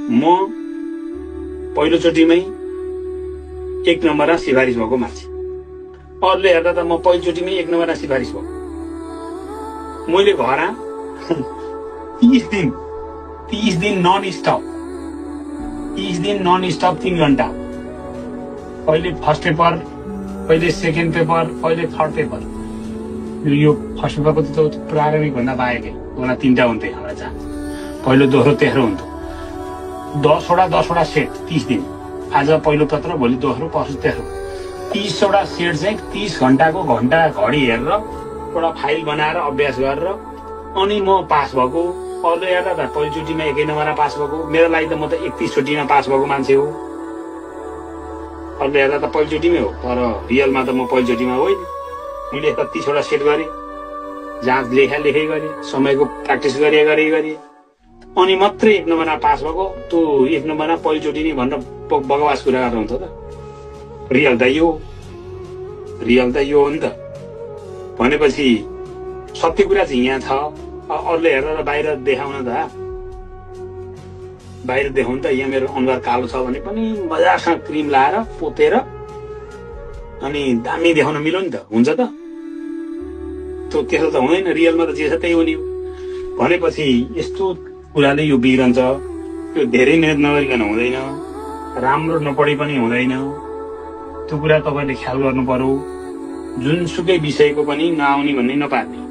म पहिलोचोटिमै 1 नम्बरमा सिफारिस भएको मान्छे। अरूले हेर्दा त म पहिलोचोटिमै 1 नम्बरमा सिफारिस भएको। मैले घर 30 दिन नन स्टप 3 घण्टा। पहिले फर्स्ट पेपर, पहिले सेकेन्ड पेपर, पहिले थर्ड पेपर। यो फर्स्ट पेपरको त प्रारम्भिक भन्दा बाहेकै उना 3टा हुन्थे हाम्रो जहाँ। पहिलो दोस्रो तेस्रो हुन्थ्यो। 10वटा सेट 30 दिन। आज पहिलो पत्र, भोलि दोस्रो, पर्सि तेस्रो। 30वटा सेट चाहिँ 30 घण्टाको घण्टा घडी हेरेर एउटा फाइल बनाएर अभ्यास गरेर अनि म पास भएको। अरूले हेर्दा त पहिलोचोटिमा 1 नम्बरमा पास भएको। मेरो लागि त म त 31 चोटिमा पास भएको मान्छे हो। अरूले हेर्दा त पहिलोचोटिमै हो, तर रियलमा त म पहिलोचोटिमा होइन। मैले 30वटा सेट गरेँ, जाँच लेखाइ गरेँ, समयको प्र्याक्टिस गरेँ अनि मात्रै 1 नम्बरमा पास भएको। त्यो 1 नम्बरमा पहिलोचोटि नै भनेर बकवास कुरा गरेर हुन्छ त? रियल त यो हो नि त। भनेपछि सत्य कुरा चाहिँ यहाँ छ। अरूले हेरेर बाहिर देखाउन त, बाहिर देखाउनु त यहाँ मेरो अनुहार कालो छ भने पनि मजासँग क्रिम लाएर पोतेर अनि दामी देखाउन मिल्यो नि त, हुन्छ त? त्यसो त हुँदैन। रियलमा त जे छ त्यही हो नि। भनेपछि यस्तो कुराले यो बिग्रन्छ। यो धेरै मेहनत नगरिकन हुँदैन, राम्रो नपढे पनि हुँदैन। त्यो कुरा तपाईँले ख्याल गर्नु पर्यो। जुनसुकै विषयको पनि नआउने भन्ने नपार्ने।